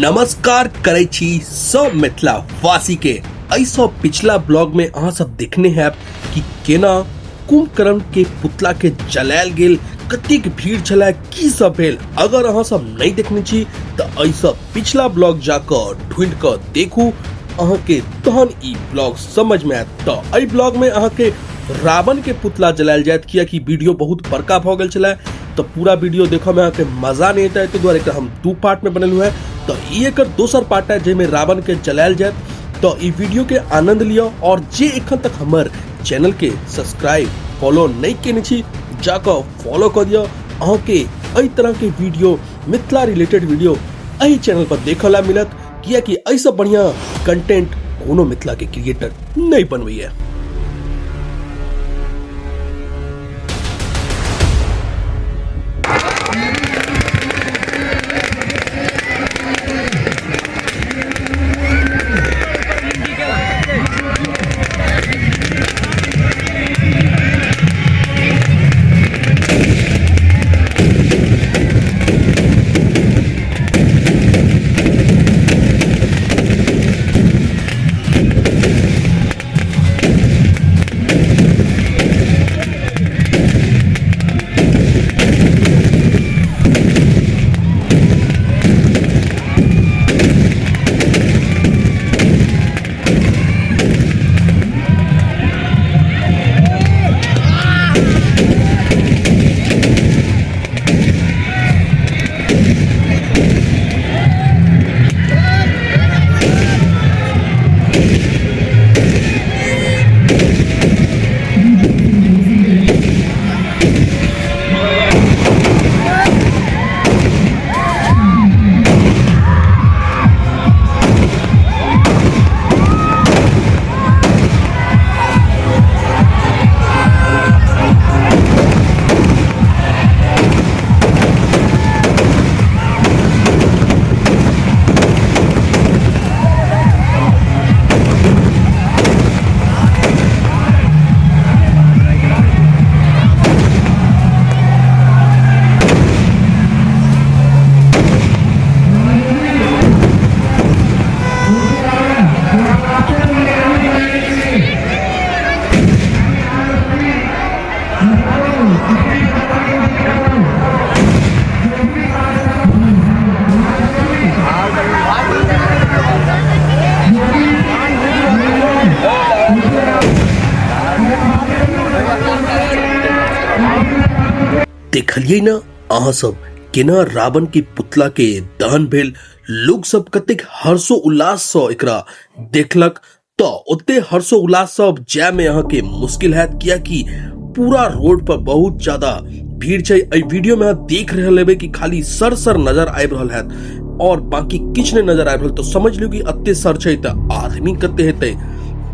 नमस्कार करै छी सब मिथिला वासी के। एहिसँ पिछला ब्लॉग में अहाँ सब देखने हैब कि केना कुंभकर्ण के पुतला के जलायल गेल, कतेक भीड़ छलै, की सब भेल। अगर अहाँ सब नहीं देखने छी तो एहिसँ पिछला ब्लॉग जाकऽ ढूंढि कऽ देखू, अहाँके तहन ई ब्लॉग समझ में आयत। तो एहि ब्लॉग में अहाँके रावण के पुतला जलायल जायत, कियाकि वीडियो बहुत बड़का भऽ गेल छलै तो पूरा वीडियो देखऽ में अहाँके मजा नहीं एतै, ताहि दुआरे एकरा हम दू पार्ट में बनेलहुँ हेँ। तो ई एकर दोसर पार्ट है जाहिमे रावण के जलायल जायत। तो ई वीडियो के आनंद लिअ और जे एखन तक हमर चैनल के सब्सक्राइब फॉलो नहीं केने छी जाकऽ फॉलो कऽ दिअ। अहाँके एहि तरह के वीडियो, मिथिला रिलेटेड वीडियो एहि चैनल पर देखऽ ला मिलत, कियाकि एहिसँ बढ़िया कंटेंट कोनो मिथिला के क्रिएटर नहीं बनबैया। देखलिए ना अहाँ सब केना रावण के पुतला के दहन भेल, लोग सब कतेक हर्षो उल्लास से एकरा देखलक। तो ओते हर्षो उल्लास से अब जाय में अहाँ के मुश्किल हैत, कियाकि पूरा रोड पर बहुत ज्यादा भीड़ छै। एहि वीडियो में अहाँ देख रहल हेबै कि खाली सर सर नजर आबि रहल हैत और बाकी किछु नहि नजर आबि रहल, तो समझ लियौ कि एते सर छै तऽ आदमी कते हेतै।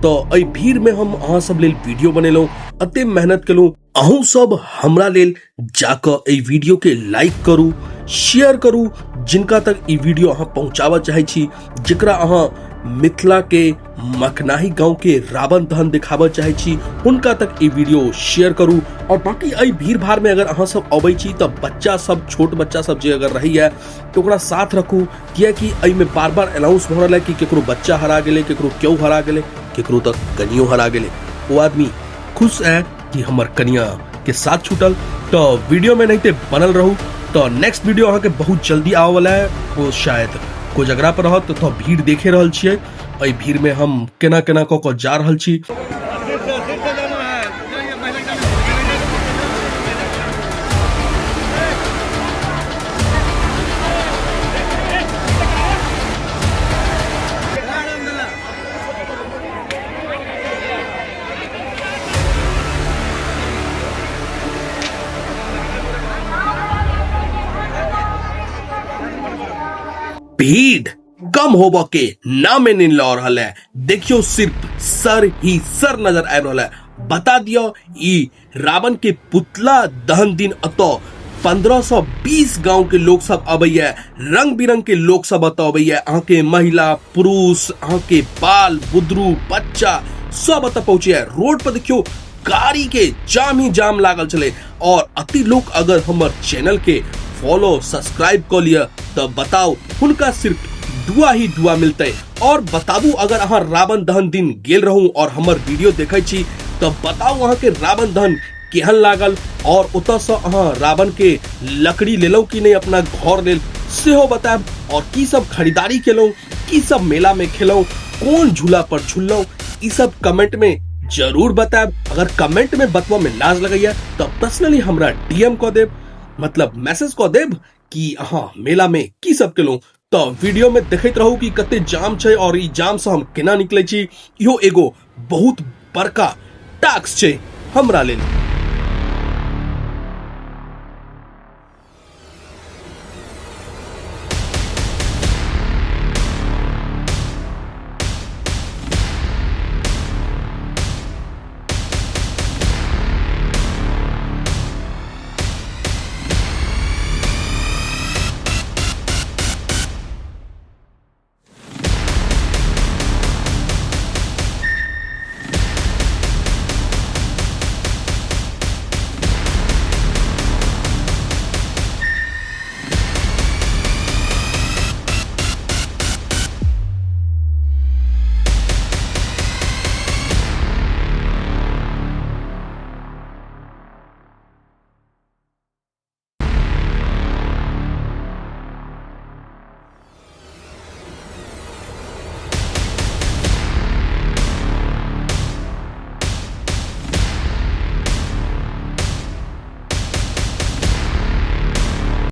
तो एहि भीड़ में हम अहाँ सब लेल वीडियो बनेलहुँ, एते मेहनत केलहुँ, अहूँ सब हमरा लेल जाकऽ एहि वीडियो के लाइक करू, शेयर करू, जिनका तक ई वीडियो अहाँ पहुँचाबऽ चाहै छी, जकरा अहाँ मिथिला के मखनाही गांव के रावण दहन दिखाबऽ चाहै छी, हुनका तक ई वीडियो शेयर करू। और बाकी एहि भीड़ भाड़ में अगर अहाँ सब अबै छी तऽ बच्चा सब, छोट बच्चा सब जे अगर रहैया तऽ ओकरा साथ रखू, कियाकि एहिमे बार बार अनाउंस भऽ रहल है कि केकरो बच्चा हरा गेलै, केकरो केओ हरा गेलै, केकरो तऽ कनियो हरा गेलै। ओ आदमी खुश है कि हमर कनिया के साथ छूटल। तो वीडियो में नहीं ते बनल रहू। तो नेक्स्ट वीडियो अहाँ के बहुत जल्दी आवे वाला है, वो शायद कोजगरा पर रहत। तो भीड़ देखे रहल छियै, एहि भीड़ में हम केना केना कऽ कऽ जा रहल छी। भीड़ कम होबऽ के नामे नहीं लऽ रहल है। देखियो सिर्फ सर ही सर नजर आबि रहल है। बता दियो ई रावण के पुतला दहन दिन अतः 1520 गांव के लोग सब अबैया, रंग बिरंग के लोग सब अतः अबैया। अहाँ के महिला पुरुष, अहाँ के बाल बुदरू बच्चा सब अतः पहुंचे। रोड पर देखियो गाड़ी के जाम ही जाम लागल छले। और अति लोग अगर हमर चैनल के फॉलो सब्सक्राइब क लिया तो बताओ हुनका सिर्फ दुआ ही दुआ मिलतै। और बताबू अगर अहाँ रावण दहन दिन गेल रहू और हमर वीडियो देखै छी तऽ बताउ अहाँके रावण दहन केहन लागल और ओतऽसँ अहाँ रावण के लकड़ी लेलहुँ कि नहि अपना घर लेल सेहो बतायब, और की सब खरीदारी केलहुँ, की सब मेला में खेलहुँ, कोन झूला पर झूललहुँ, ई सब कमेंट में जरूर बतायब। अगर कमेंट में बतबऽ में लाज लगैया तऽ पर्सनली हमरा डीएम कऽ देब, मतलब मैसेज कऽ देब कि अहाँ मेला में की सब केलहुँ। तऽ वीडियो में देखैत रहू कि कते जाम छै और ई जाम से हम केना निकलै छी, इहो एगो बहुत बड़का टास्क छै हमरा लेल।